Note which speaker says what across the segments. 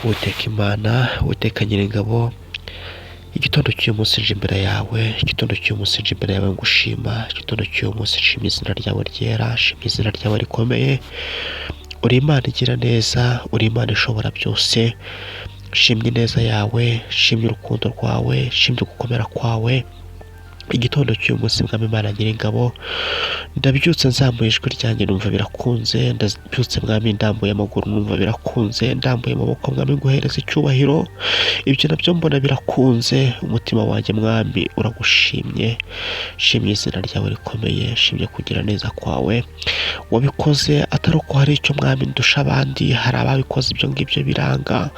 Speaker 1: Uwiteka Imana, Uwiteka Nyiringabo, igitondo cy'uyu munsi nje imbere yawe, igitondo cy'uyu munsi nje imbere yawe ngushima, igitondo cy'uyu munsi nshimye izina ryawe ryera, nshimye izina ryawe rikomeye. Uri Imana igira neza, uri Imana ishobora byose. Nshimye ineza yawe, nshimye urukundo rwawe, nshimye gukomera kwawe. Igitondo cy'uyu munsi, Mwami Imana Nyiringabo, ndabyutse nzamuye ijwi ryanjye numva birakunze, ndabyutse Mwami ndambuye amaguru numva birakunze, ndambuye amaboko Mwami nguhereza icyubahiro, ibyo nabyo mbona birakunze. Umutima wanjye Mwami uragushimye, nshimye izina ryawe rikomeye, nshimye kugira neza kwawe. Wabikoze atari uko hari icyo Mwami ndusha abandi, hari ababikoze ibyo ngibyo biranga,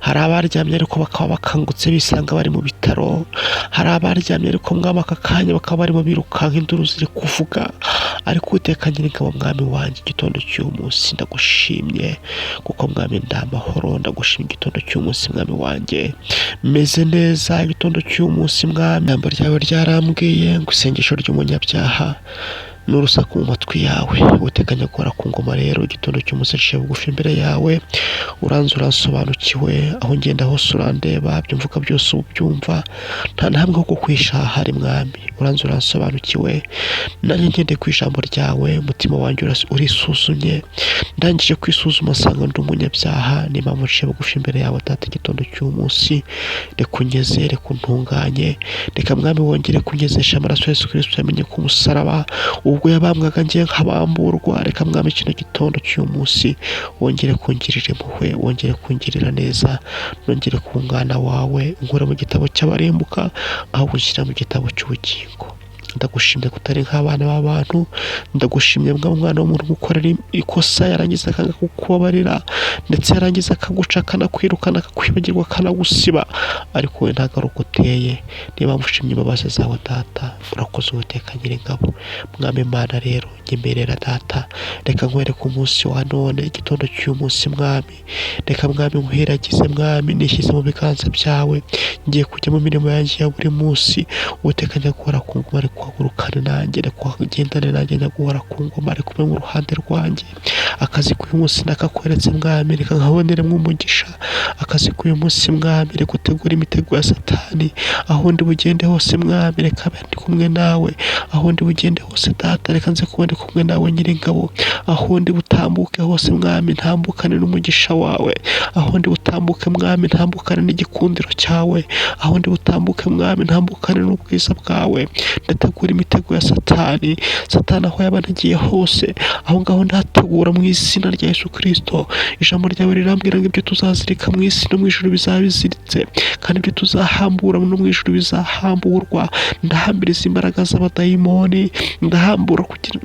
Speaker 1: hari abaryamye ariko bakaba bakangutse bisanga bari mu bitaro, hari abaryamye ariko Mwami aka kanya bakaba barimo birukanka induru ziri kuvuga. Ariko Uwiteka Nyiringabo, Mwami wanjye, igitondo cy'uyu munsi ndagushimye kuko Mwami ndi amahoro. Ndagushimye igitondo cy'uyu munsi, Mwami wanjye, meze neza igitondo cy'uyu munsi. Mwami, ijambo ryawe ryarambwiye ngo isengesho ry'umunyabyaha n'urusaku mu matwi yawe. Uwiteka nyakubahwa ku ngoma, rero igitondo cy'umunsi nciye bugufi imbere yawe. Uranzi, uransobanukiwe, aho ngenda hose urandeba, ibyo mvuga byose ubyumva, nta na hamwe ho kukwisha hari. Mwami, uranzi, uransobanukiwe. Nanjye ngendeye ku ijambo ryawe, umutima wanjye urisuzumye, ndangije kwisuzuma nsanga ndi umunyabyaha. Niyo mpamvu nciye bugufi imbere yawe Data igitondo cy'uyu munsi. Reka unyeze, reka untunganye, reka Mwami wongere kunyezesha amaraso Yesu Kristo yamenye ku musaraba ubwo yabambwaga ngiye nkabamburwa. Reka Mwami kino gitondo cy'uyu munsi wongere kungirira impuhwe, wongere kungirira neza, nongere kuba umwana wawe, unkure mu gitabo cy'abarimbuka ahubwo unshyira mu gitabo cy'ubugingo. Ndagushimye ko utari nk'abana b'abantu. Ndagushimye mwa mwana w'umuntu gukorera ikosa yarangiza akanga kukubabarira, ndetse yarangiza akaguca, akanakwirukana, akakwibagirwa, akanagusiba, ariko wowe ntabwo ari uko uteye. Niba mushimye imbabazi zawe Data, urakoze Uwiteka Nyiringabo. Mwami Imana, rero nyemerera Data, reka nkwereke umunsi wa none, igitondo cy'uyu munsi. Mwami, reka Mwami nkwiragize. Mwami, nishyize mu biganza byawe, ngiye kujya mu mirimo yanjye ya buri munsi. Uwiteka nyaguhora ku ngoma, ari guhagurukane nanjye, reka ugendane nanjye. Nyaguhora ku ngoma, ari kumwe mu ruhande rwanjye. Akazi k'uyu munsi nakakweretse Mwami, reka nkaboneremo umugisha. Akazi k'uyu munsi Mwami, reka utegure imitego ya Satani. Aho ndi bugende hose Mwami, reka abe ndi kumwe nawe. Aho ndi bugende hose Data, reka nze kuba ndi kumwe nawe Nyiringabo. Aho ndi butambuke hose Mwami, ntambukane n'umugisha wawe. Aho ndi butambuke Mwami, ntambukane n'igikundiro cyawe. Aho ndi butambuke Mwami, ntambukane n'ubwiza bwawe. Ndategura imitego ya Satani. Satani aho yaba anagiye hose, aho ngaho ndahategura mu izina rya Yesu Kristo. Ijambo ryawe rirambwira ngo ibyo tuzazirika mu isi no mu ijuru bizaba biziritse, kandi ibyo tuzahambura no mu ijuru bizahamburwa. Ndahambiriza imbaraga z'abadayimoni, ndahambura kugira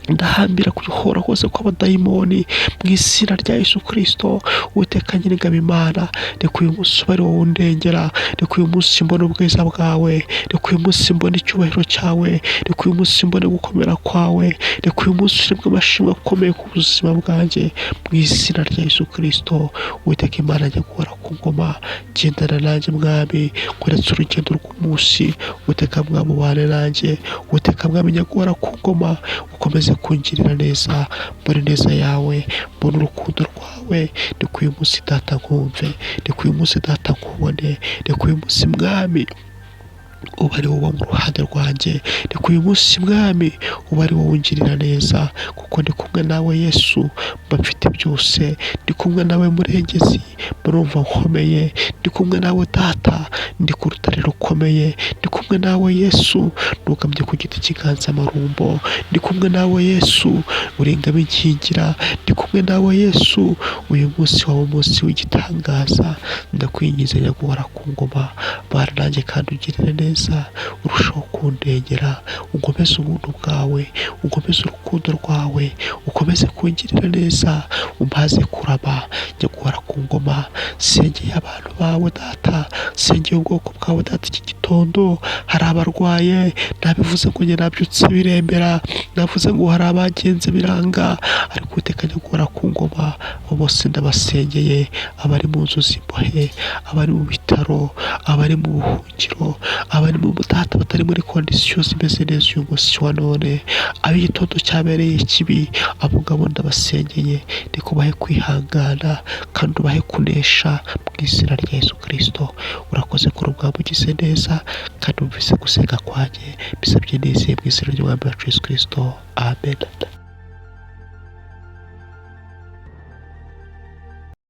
Speaker 1: ndahambira guhora hose kw'abadayimoni mu izina rya Yesu Kristo. Uwiteka Nyiringabo Imana, reka uyu munsi ube ari wowe undengera. Reka uyu munsi mbone ubwiza bwawe. Reka uyu munsi mbone icyubahiro cyawe. Reka uyu munsi mbone gukomera kwawe. Reka uyu munsi uribwe amashimwe akomeye ku buzima bwanjye mu izina rya Yesu Kristo. Uwiteka Imana nyakubahwa ku ngoma, gendana nanjye Mwami, nkweretse urugendo rw'umunsi. Uwiteka Mwami, ubane nanjye. Uwiteka Mwami nyakubahwa ku ngoma, ukomeze kungirira neza, mbone neza yawe, mbone urukundo rwawe. Reka uyu munsi Data nkumve, reka uyu munsi Data nkubone, reka uyu munsi Mwami uba ari wowe uba mu ruhande rwanjye. Reka uyu munsi Mwami uba ari wowe ungirira neza, kuko ndi kumwe nawe Yesu mba mfite byose. Ndi kumwe nawe Murengezi murumva nkomeye. Ndi kumwe nawe Data, ndi ku rutare rukomeye. Ndi kumwe nawe Yesu, nugamye ku giti cy'inganzamarumbo. Ndi kumwe nawe Yesu, uri ingabo inkingira. Ndi kumwe nawe Yesu, uyu munsi waba umunsi w'igitangaza. Ndakwinginze nyaguhora ku ngoma, bana nanjye kandi ugirire neza, urushaho kundengera, unkomeze ubuntu bwawe, unkomeze urukundo rwawe, ukomeze kungirira neza, umpaze kurama. Nyaguhora ku ngoma, sengeye abantu bawe Data, sengeye ubwoko bwawe Data iki gitondo. gitondo, hari abarwaye, nabivuze ngo njye nabyutse birembera, navuze ngo hari abagenze biranga, ariko Uwiteka nyakubahwa ku ngoma, abo bose ndabasengeye, abari mu nzu z'imbohe, abari mu bitaro, abari mu buhungiro, abari mu butata batari muri condition zimeze neza uyu munsi wa none, ab'igitondo cyabereye kibi, abo ngabo ndabasengeye, ni kubahe kwihangana kandi ubahe kunesha mu izina rya Yesu Kristo. Urakoze kuri umwami ugize neza kandi wumvise gusenga kwanjye, bisabye nizeye mu izina ry'umwami wacu Yesu Kristo, amen.